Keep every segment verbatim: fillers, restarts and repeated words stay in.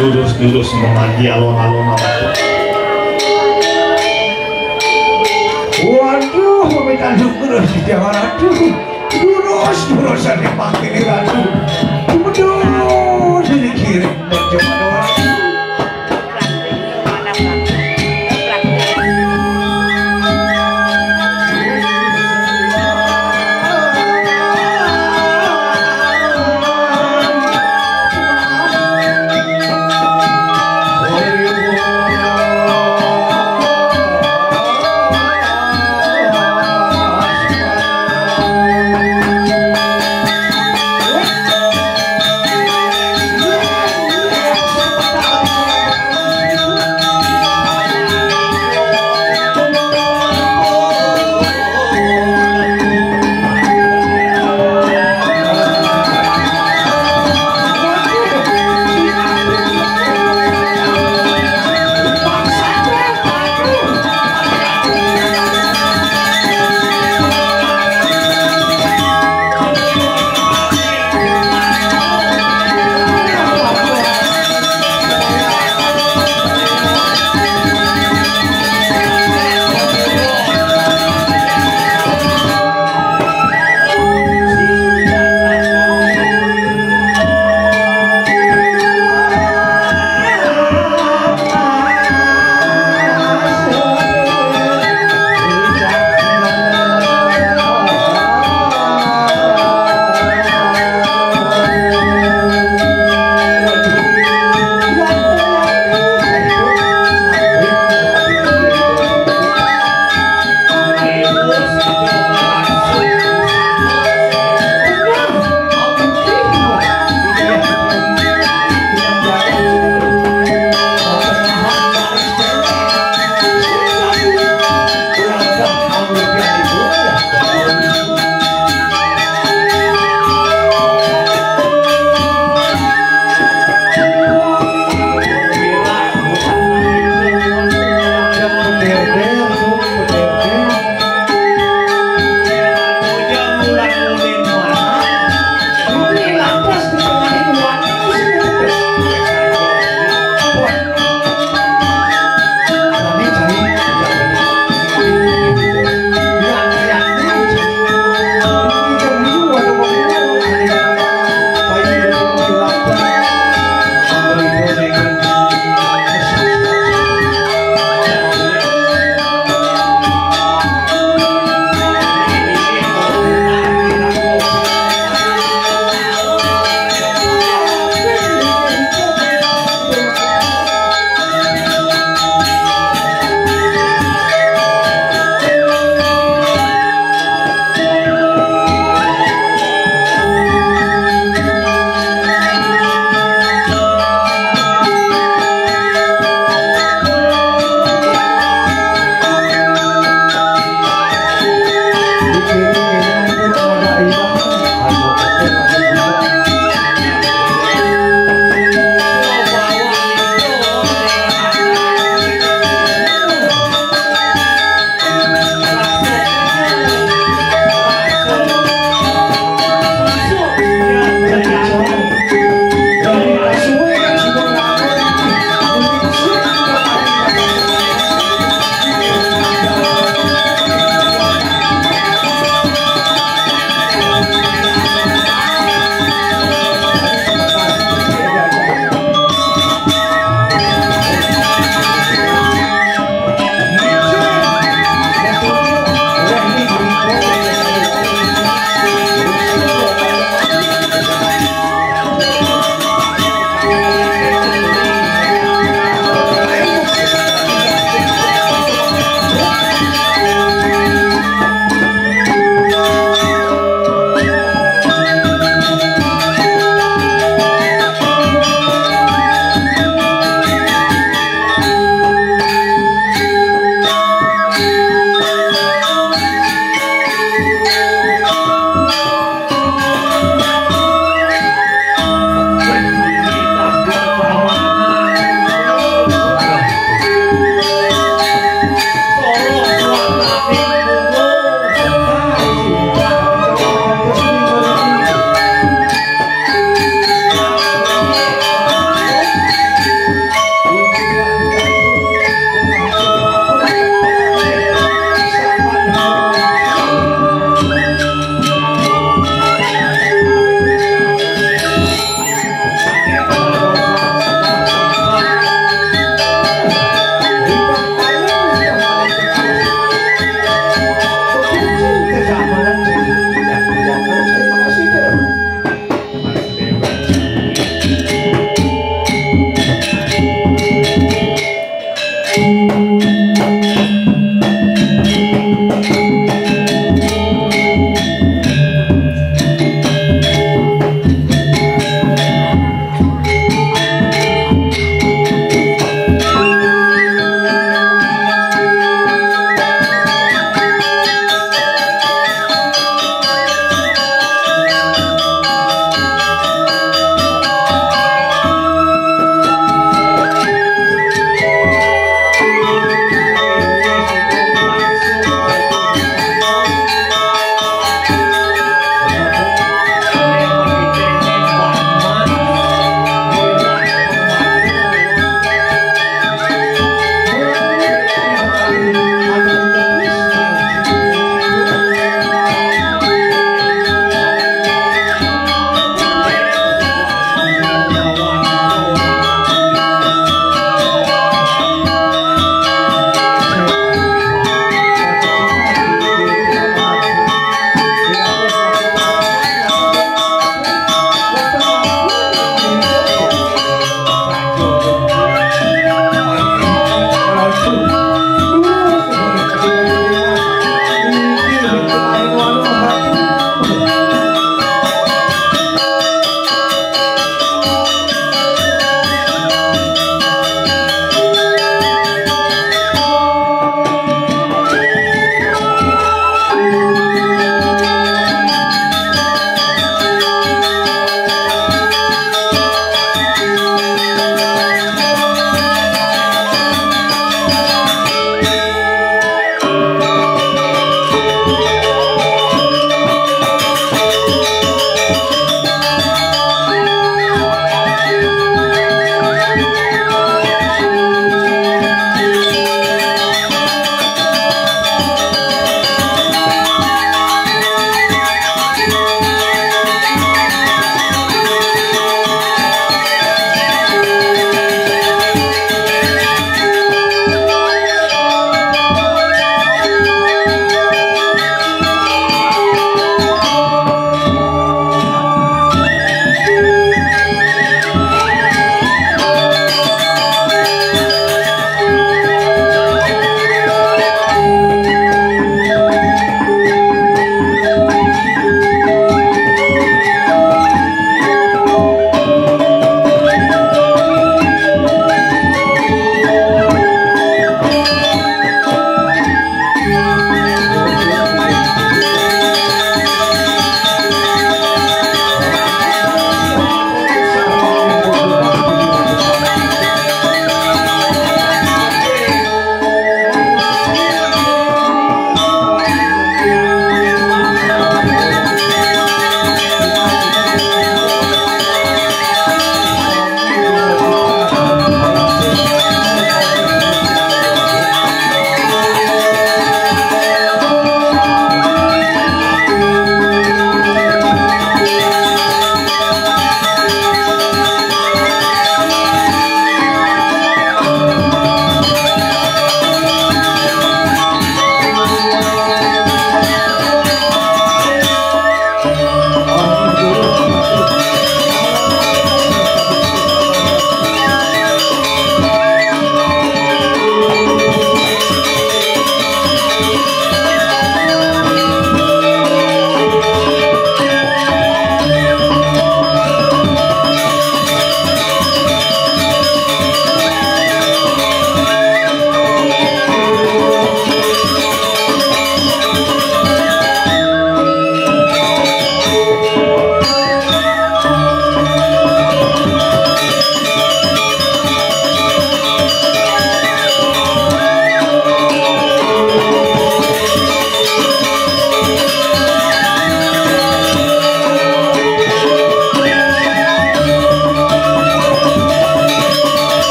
Lurus-lurus memanggil alon-alon. Waduh, meminta syukur di Jawa. Aduh, lurus-lurus aja pakai, aduh. Cuma dulu sini kiri.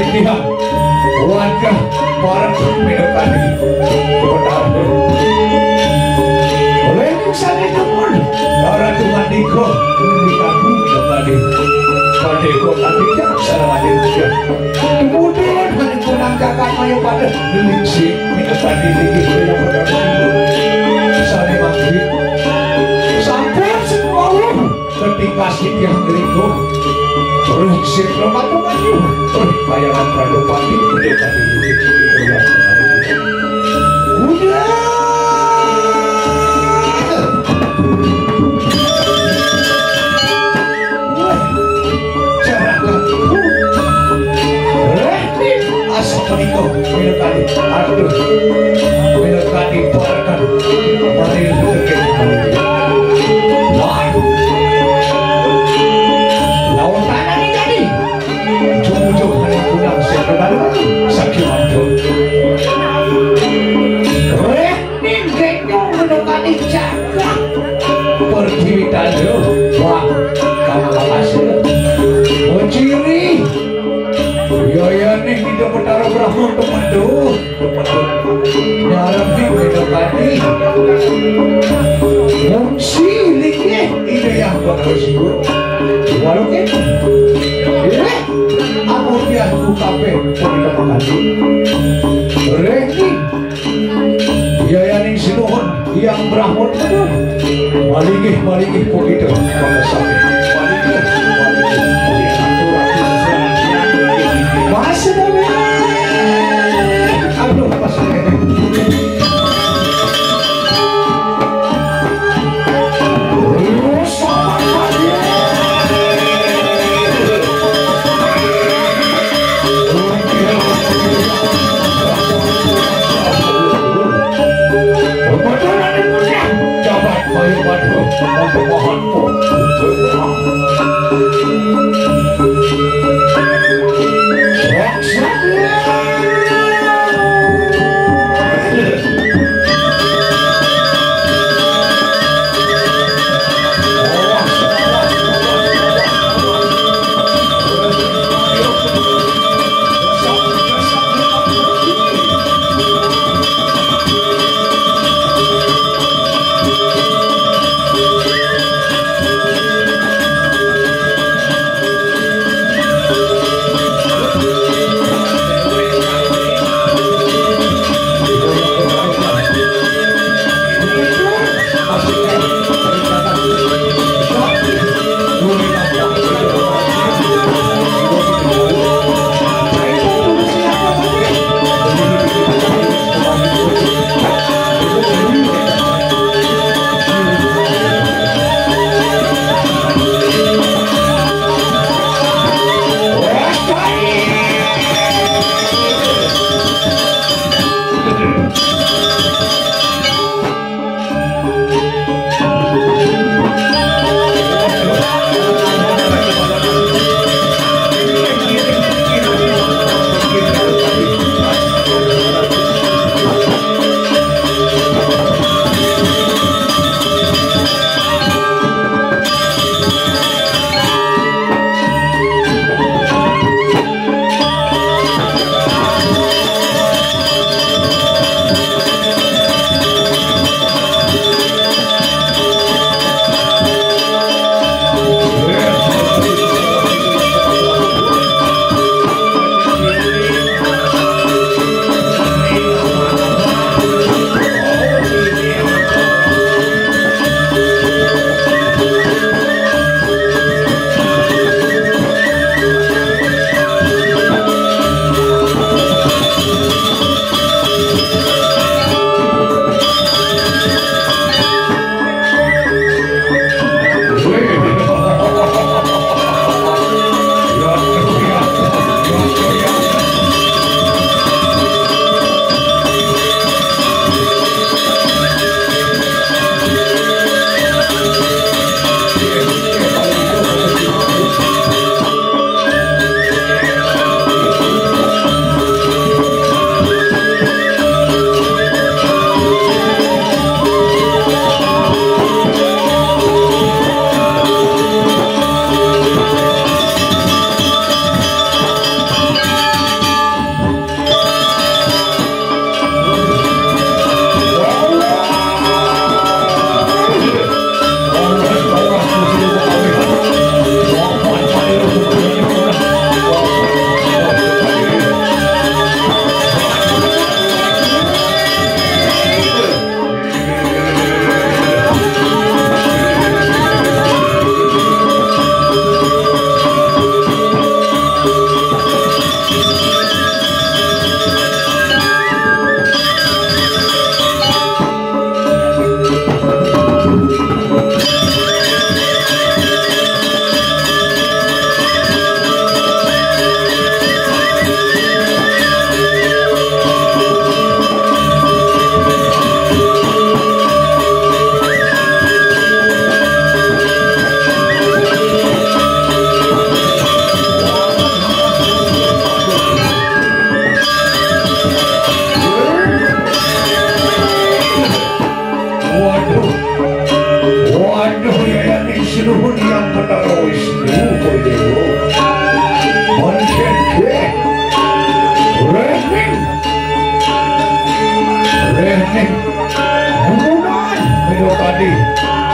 Lihat, wadah para Minokadi. Benar. Oleh sane pun, ora cuma tiga, di kampung Minokadi. Pada kota tidak salah ada dia. Kemudian menentukan kakak mayu pada delik si Minokadi ini, yang benar. Saling maghrib. Sampai semua. Ketika sing tiyang ngriku, terus sing romatungan, terus bayangan Pradopati, Pradopati. Udah. Wah, cara aku. Wah, asal menikah, minum tadi. Aduh, minum tadi, barkan. Mari, minum tadi. Wah. Lawan tanah ini jadi. Jujur hanya pulang sekedar sakit mantul. Reh, ning, reh, nyung, minum tadi, jaga. Pertiwi tadi, wah, kamu makasih. Menciri. Yo, yo, nih, kita Betara Brahma teman tuh. Nyarap nih, kita tadi. Fungsi, nih, ini yang bagus, Bu. Walau gitu. Eh, aku dia tuh kafe, kita makan. Reni. Biayaning sinuhun, Hyang Brahmana. Malinggih, malinggih, begitu. Makasih. Malinggih, malinggih. Masih ada. Aduh, masih ada.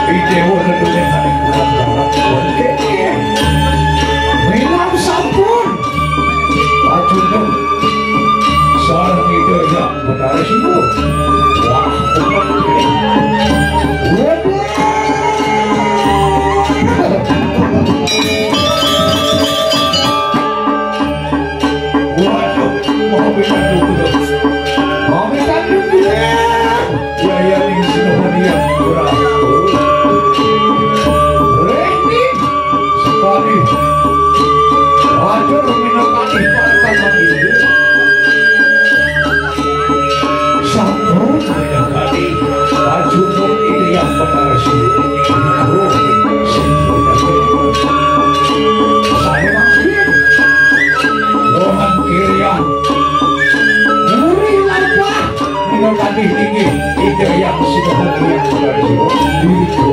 Ide wong itu yang ada kurang jalan. Oke, oke. Minang sampun. Pacunduk. Sareng ide yang benar sih, Bu. Wah, oke. Waduh. Waduh, mau minta dulu. Mau minta dulu. Ya, ya, ning sing muni ya, ora. Reni, sekali. Waduh, minangkani partai ini. Sampun minangkani. Baju pun ini yang benar sih. Iku sing bener. Saya makin. Rohan kirian. Muri lampah. Minangkani tinggi. Ide yang sing muni ya, ora. Iku.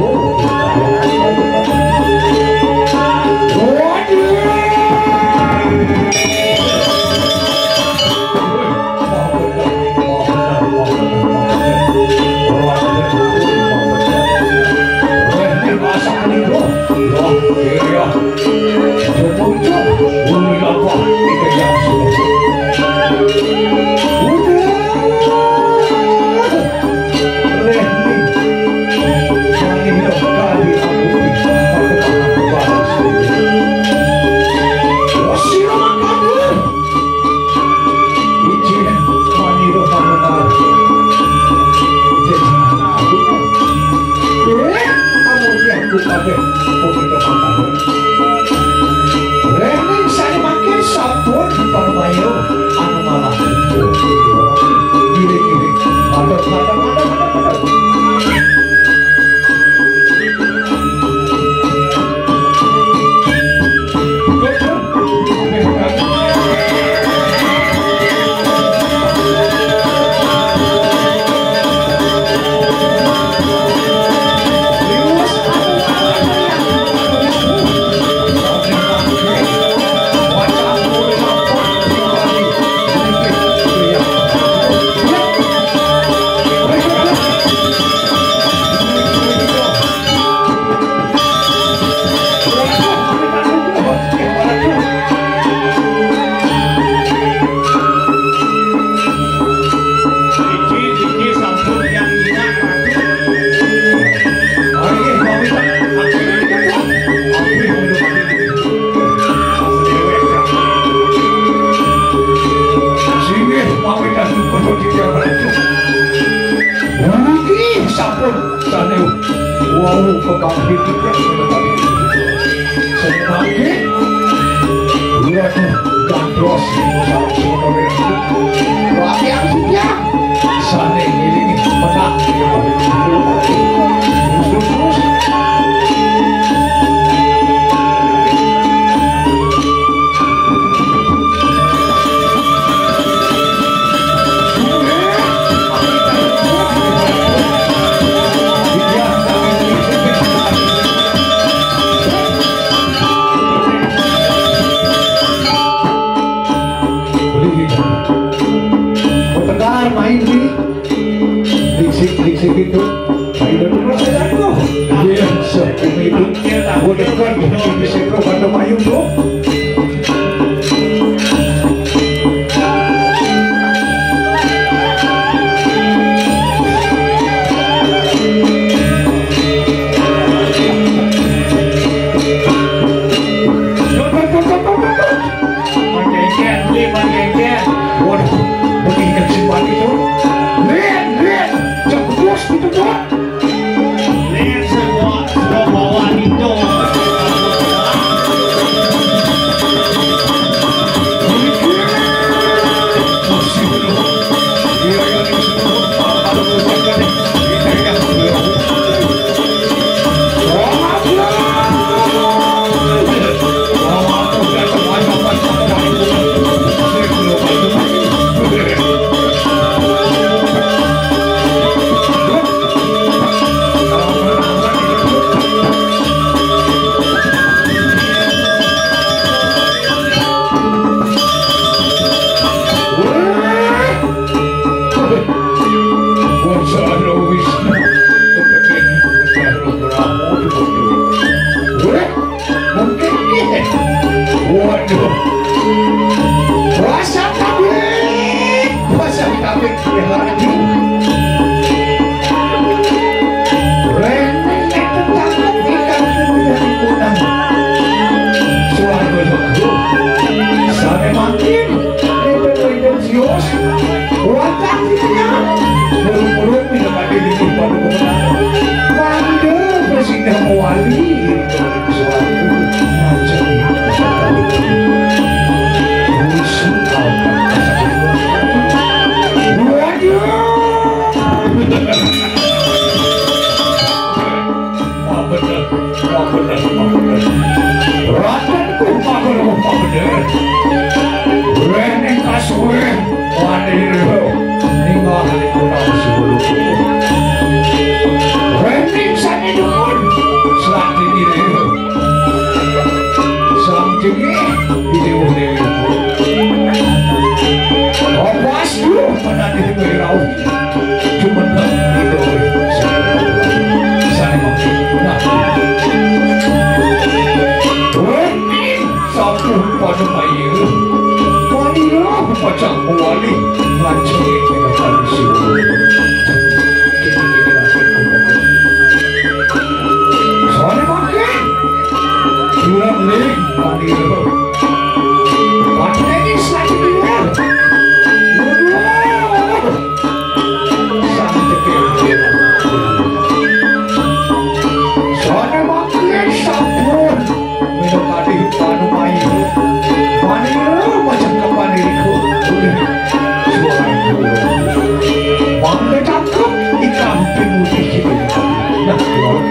Waduh. Izin manira manunggal. Jajanan aku. Eh, amun aku kabeh pun kepakan. Rening sane mangke sampun diparmaya anu malah. Ngiring-ngiring. Madhep, madhep, madhep, madhep, madhep. Singgih pamit. Niki sampun sane wau kepanggih titiang menawi sing mangke. Waduh, gandos sareng semeton. Latihan titiang sane ngiringi menah. Terus, terus. Pertengkar main di Liksik, liksik itu. Ayo, dulu saya tuh. Iya, sepuluh itu. Udah kan, bisa ke Bandung Ayu tuh. Mangkengken, beli mangkengken. Waduh, begini simpati tuh. Lihat, lihat, jebus gitu, Bos. Lihat semua, semua bawa hijau. Waduh. Puasa tabik. Puasa tabik. Rene tetangga ikan kemudian ikutang. Suarga jago. Sane makin. Rene rene sios. Wadah dia. Burung-burung minum air di padu kemenangan. Waduh, presiden wali. Suarga. Macam. Waduh. Wah, bener. Wah, bener. Wah, bener. Radenku, wah, bener. Wah, bener. Weh, ning kasuwe. Wah, ning lho. Ning wah, ning kurang sepuluh. Weh, ning sane dhuwur. Selanjutnya. Sang jengih, ini wong dewe. Opas, duh, mana di dewe rauh. Cuman itu. Sana, nah. Wani, sampun pada mayu. Wani lah, pacang wali. Ngancing dengan kali siwa. Sana, makan. Kurang ling, mani lo. Pakai ini sakit dia. Waduh. Sakit dia. Soalnya makin sabun. Minum tadi panu main. Mani lo macam kapan ini kok. Suara kulo. Bangga cakep, ikan putih gitu. Nah, keluar.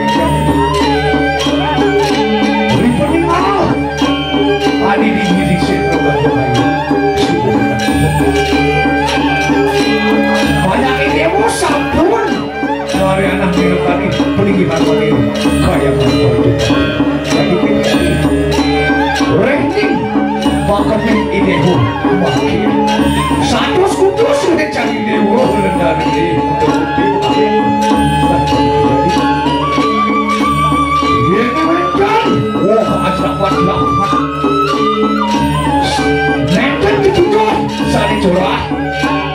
Beri peninggal. Adi di diri sing roga roga. Banyak ini mau sabun. Lari anak mirip tadi, peninggi mati. Kaya mantap. Jadi, Rehning, pakemin ini, hu, makin. Satu kutus, ini cari dewa, lendari. Ini mental. Wah, ada apa dia? Nenten ditutup, sari curah.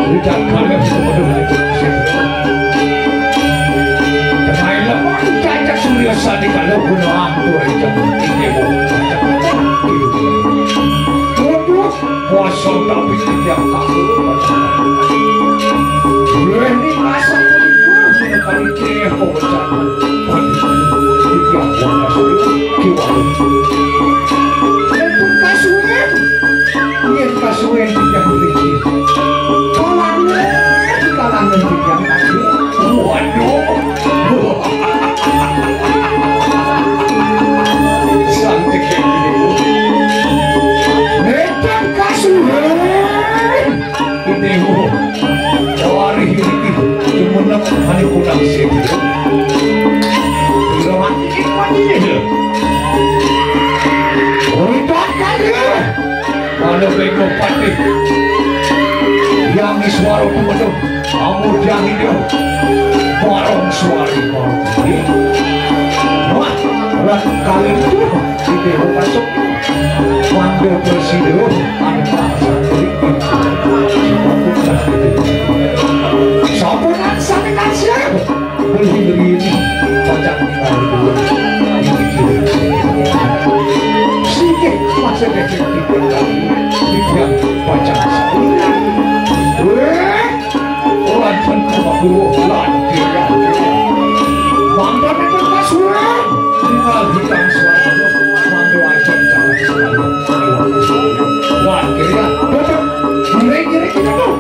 Udah kalian semua dengan itu. Dengan lemah, cacak surya sari kalau guna aku, rencana ini mau. Waduh, kosong tapi tidak kaku. Ini masa punika, ini kali kiri, kok bercanda. Waduh, tidak kuat, kiwali. Itu kasuwen. Yen kasuwen tiyang mriki. Kalangan, kalangan tiyang mriki. Waduh. Sang tiyang mriki. Enten kasuwen. Ide wo. Wari iki. Jumeneng ane kurang sih. Ira mati iki mati. Ora kali. Ana bengko pati. Yang iswaro kumetu. Amun yang itu. Warung suari warung. Wah, ora kali itu. Ide wo masuk. Mangga presido. Anu pasang. Sampunan sami kasih. Beli-beli ini pacang tinggal dulu. Sini masih kecil tinggal. Tidak pacang. Weh, lanjut ke waktu lanjut. Mantan itu kasuran. Tinggal hitam suara. Mandu aja jangan selalu. Wah, kira. Betul. Giring-giring kita tuh.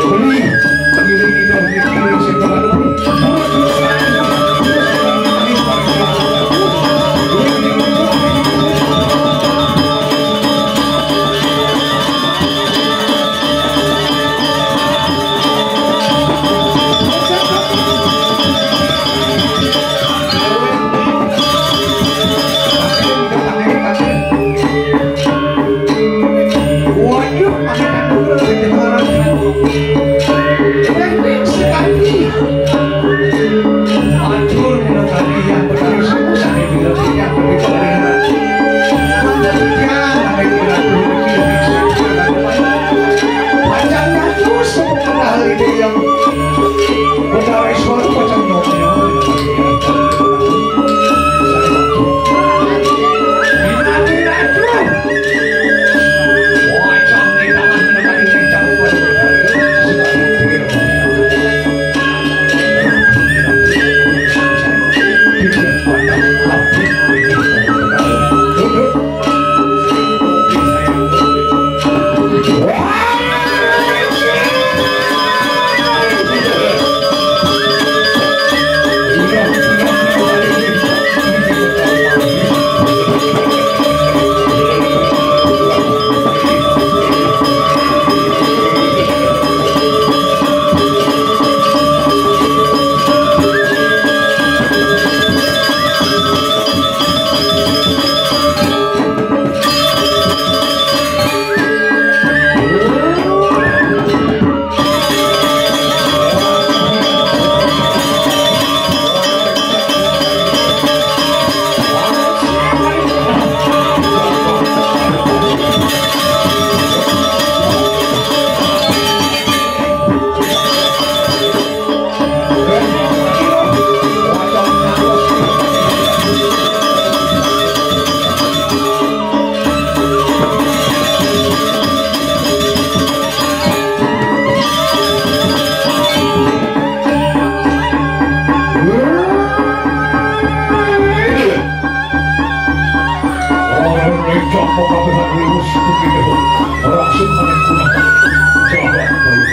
Beli. Giring-giring, giring-giring, sing kemana, Bro? Waduh, ada yang bener gitu orang. Keren sekali. Aduh, kalau tadi yang bener, susah dibilang yang bener. Makabehan lurus begitu. Raksasa maning kunang. Jalan baik.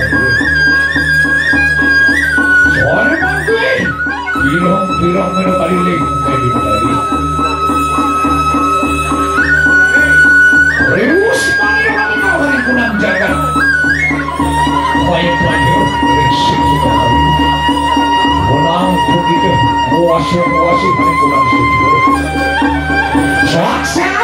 Soalnya mangke. Bilang-bilang menu kaliling. Kayak di Bali. Riwus maning maning kunang jagat. Baik, baik. Menang begitu. Muasi-muasi, kurang setuju. Saksian.